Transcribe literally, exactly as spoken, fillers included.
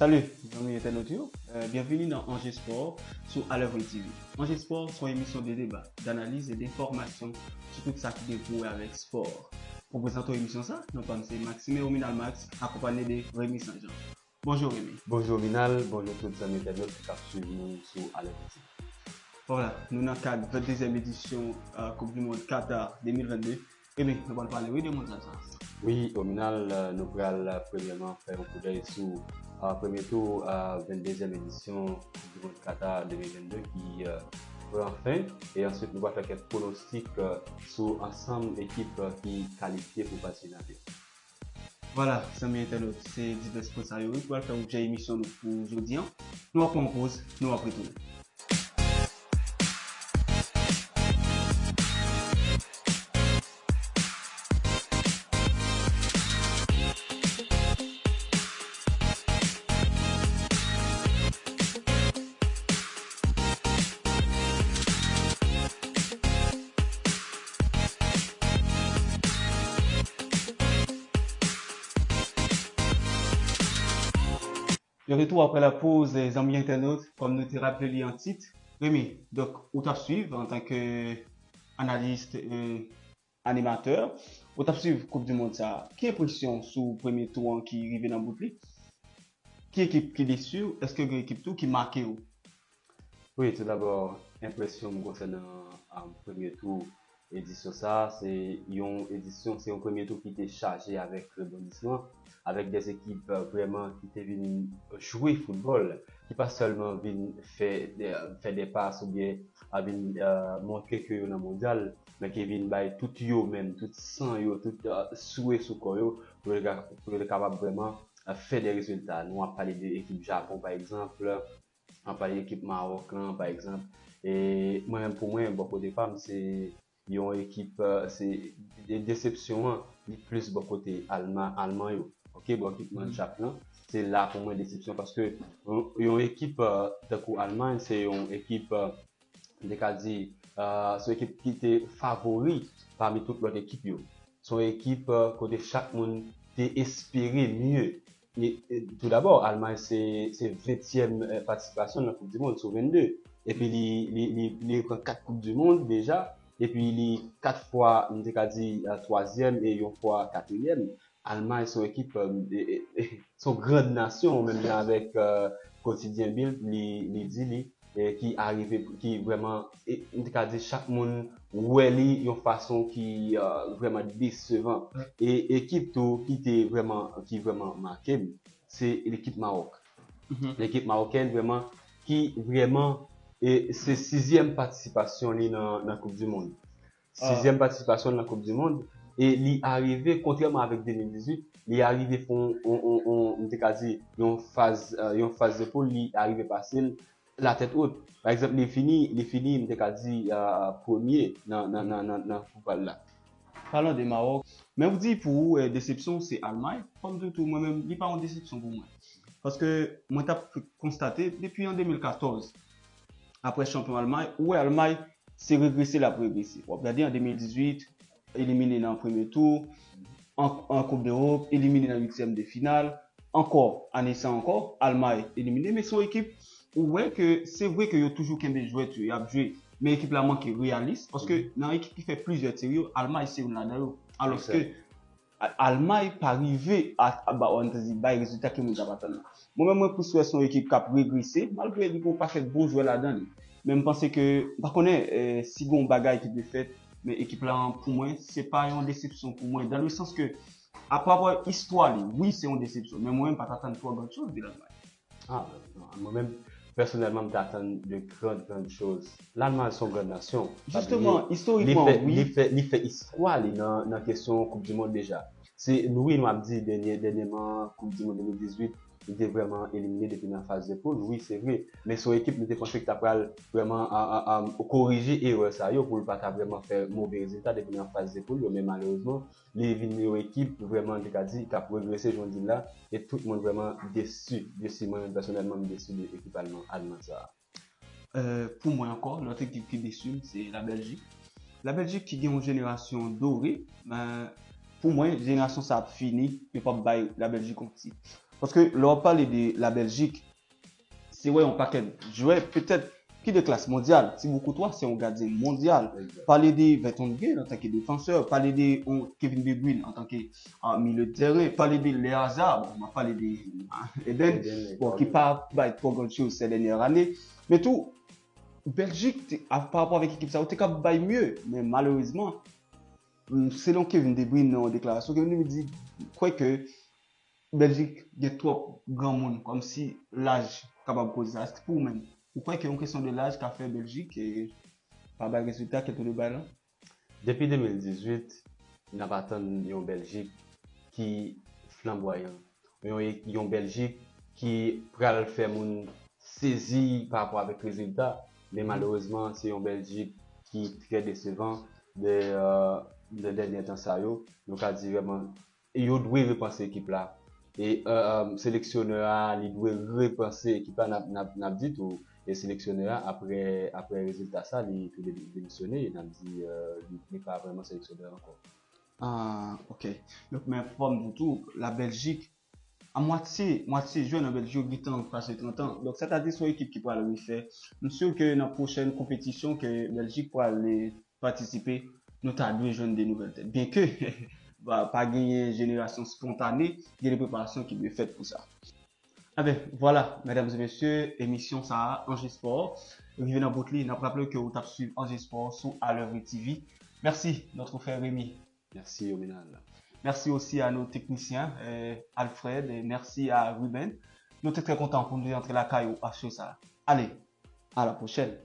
Salut, zanmi entènot yo. Euh, byenvini nan Anje Spò sou Alevre T V. Anje Spò se yon emisyon de deba, danaliz e denfòmasyon sou tout sa ki gen pou wè avèk spò. Pou prezante emisyon sa, non pa m se Maxime Rominal Max, akonpanye de Remy Saint-Jean. Bonjou Remy. Bonjou Minal, bonjou tout zanmi entènot ki ap swiv nou sou Alevre T V. Vwala, nou nan kad venndezyèm edisyon euh, Koup di Mond Qatar de mil vennde. Remy, nou pral pale wi de mondyal sa. Wi, Ominal, euh, nou pral euh, premyèman fè yon koudèy sou euh, premye tou euh, venndezyèm edisyon Koup di Mond Qatar de mil vennde ki euh, pran fen. E answit, nou pral fè kèk pwonostik euh, sou ansanm ekip euh, ki kalifye pou faz final yo. Vwala, zanmi entènot, se divès pwen sa yo wi ki pral fè objè emisyon nou pou jodi a. Nou ap pran yon poz, nou ap retounen. De retour après la pause, zanmi entènot, kòm nou te raple li an tit. Remy, donk, ou t ap swiv antanke analis, euh, animatè, ou t ap swiv Koup di Mond sa, ki enpresyon sou premye tou an ki rive nan bout li? Ki ekip ki desi w? Èske gen ekip tou ki make w? Wi, tou dabò, enpresyon m konsènan um, premye tou edisyon sa, se yon edisyon, se yon premye tou ki te chaje avèk rebondisman, avèk de ekip uh, vrèman ki te vin jwe foutbòl, ki pa sèlman vin fè, fè de pas oubyen a vin uh, montre ke yo nan mondyal, men ki vin bay tout yo menm, tout san yo, tout uh, swe sou kò yo, pou yo, pou yo kapab vrèman uh, fè de rezilta. Nou ap pale de ekip Japon, pa egzanp, ap pale ekip Mawòk lan, pa egzanp. E mwen menm pou mwen, bò kote pa m, se yon ekip, uh, se de, desepsyon an, li plis bò kote Alma, Alman yo. Ok, bò ekip Mannschaft lan, se la pou mwen desepsyon, paske yon, yon ekip uh, tankou Almay, se yon ekip uh, m te ka di, uh, se yon ekip ki te favori pami tout lòt ekip yo. Se yon ekip uh, kote chak moun te espere mye. E, e, tou dabò, Almay se, se ventyèm eh, patisipasyon nan Koup di Mond sou vennde. Epi li, li, li, li pran kat Koup di Mond deja. Epi li kat fwa, m te ka di, eh, twazyèm e yon fwa katriyèm. Almay se yon ekip, eh, eh, eh, se yon grand nasyon, menm jan avèk eh, Quotidien Bild, li, li di li, eh, ki arive, ki vrèman, eh, m te ka di chak moun wè li yon fason ki eh, vrèman desevan. E ekip tou ki te vrèman, ki vrèman make m, se ekip Mawòk. Ekip mawokèn vrèman, ki vrèman, eh, se sizyèm patisipasyon li nan, nan Koup di Mond. Sizyèm patisipasyon nan Koup di Mond. E li arive, kontrèman avèk de mil dizuit, li arive fè yon, yon, yon, yon, m te ka di, yon faz, eh, yon faz de poul, li arive pase l latèt wot. Pa egzanp, li fini, li fini, m te ka di, eh, premye nan, nan, nan, nan, nan poul la. Palan de Mawòk, men ou di pou ou, eh, desepsyon se Almay, fò m di w tou, mwen menm, li pa yon desepsyon pou mwen. Paske mwen t ap konstate, depi an de mil katòz, apre chanpyon Almay, ou wè Almay se regrese l ap regrese. W ap gade an de mil dizuit, elimine nan premye tou, an, an Koup Dewòp, elimine nan uityèm de final, ankò, ane sa ankò, Almay elimine, men se yon ekip ou wè ke se vre ke yo toujou kenbe jwèt yo, y ap jwe, men ekip la manke reyalis, paske nan ekip ki fè plizyè ti yo, Almay se youn ladan yo. Alòske, Almay pa rive a, a ba, ann di, bay rezilta ke moun t ap atann nan. Mwen menm, mwen plis wè se yon ekip k ap regrese, malgre li gen yon pakèt bon jwè ladan li. Men m panse ke, m pa konnen eh, si gen yon bagay ki dwe fèt, men ekip la, pou mwen, se pa yon desepsyon pou mwen, dan le sans ke, apapre istwa li, wi, se yon desepsyon, men mwen menm pa t atann twò gran choz de Lalmay. Ah, non, mwen menm, pèsonèlman, m t atann de gran, gran choz. Lalmay se yon gran nasyon. Jisteman, istorikman, wi. Li fè, li fè istwa li nan, nan kesyon Koup di Mond deja. Se, nou, wi, nou ap di dènye, dènyèman, Koup di Mond de mil dizuit, li te vrèman elimine depi nan faz de poul, wi, se vre. Men se yon ekip nou te panse ki ta pral vrèman a, a, a, korije erè sa yo pou l pa ta vrèman fè move rezilta depi nan faz de poul yo, men malerezman, li vin yon ekip vrèman, nou te ka di, k ap regrese, jan w di l la, e tout moun vrèman desi, desi, mwen menm pèsonèlman, m desi de ekip alman, alman sa a. Euh, pou mwen ankò, lòt ekip ki desi m, se Labèljik. Labèljik ki gen yon jenerasyon dore, men pou mwen, jenerasyon sa ap fini, yo p ap bay Labèljik yon tit. Paske lè w ap pale de la Bèljik, se wè yon pakèt jwè, petèt, ki de klas mondyal. Thibaut Courtois, se yon gadyen mondyal. Pale de Vertonghen antanke defansè, pale de yon Kevin De Bruyne antanke uh, milye de tèren, pale de Eden Hazard, bon, m ap pale de uh, Eden, bon, ki pa bay twò grann choz sè dènyè ane. Men tou, Bèljik, te- a- pa rapò avèk ekip sa, yo te kab bay mye. Men malerezman, m, selon Kevin De Bruyne nan yon deklarasyon, Kevin De Bruyne di, kwè ke Bèljik gen twòp granmoun, kòmsi laj kapab koze sa. Èske pou ou menm, ou kwè ke yon kesyon de laj ka fè Bèljik eh, pa bay rezilta ke l te dwe bay lan? Depi de mil dizuit, n ap atann yon Bèljik ki flanbwayan, yon, yon Bèljik ki pral fè moun sezi pa rapò avèk rezilta, men malerezman, se yon Bèljik ki trè desevan de, uh, de dènye tan sa yo. Nou ka di vrèman, yo dwe repanse ekip la. E uh, seleksyonè a, li dwe repanse ekip la, n ap, n ap, n ap di tou, e seleksyonè a, apre, apre rezilta sa, li tou de- demisyone, e n ap di uh, li, li pa vrèman seleksyonè ankò. Ah, ok. Donk, men fò m di tou, la Bèljik, a mwatye, mwatye jwè nan Bèljik yo gentan pase trant an. Donk, sètadi se yon ekip ki pral refè. M si ke nan pwochèn konpetisyon ke Bèljik pral eh, patisipe, nou ta dwe jwenn de nouvèl tèt. Byenke pa, pa genyen jenerasyon spontane, gen de preparasyon ki dwe fèt pou sa. Enben, vwala, medam e mesye, emisyon sa a, Anje Spò, rive nan bout li. N ap raple ke ou t ap swiv Anje Spò sou Alevri T V. Mèsi, notre frère Rémy. Mèsi, Yominal. Merci aussi à nos techniciens, euh, Alfred, et merci à Ruben. Nou te trè kontan pou nou te antre lakay ou aswè sa. Ale, à la prochaine.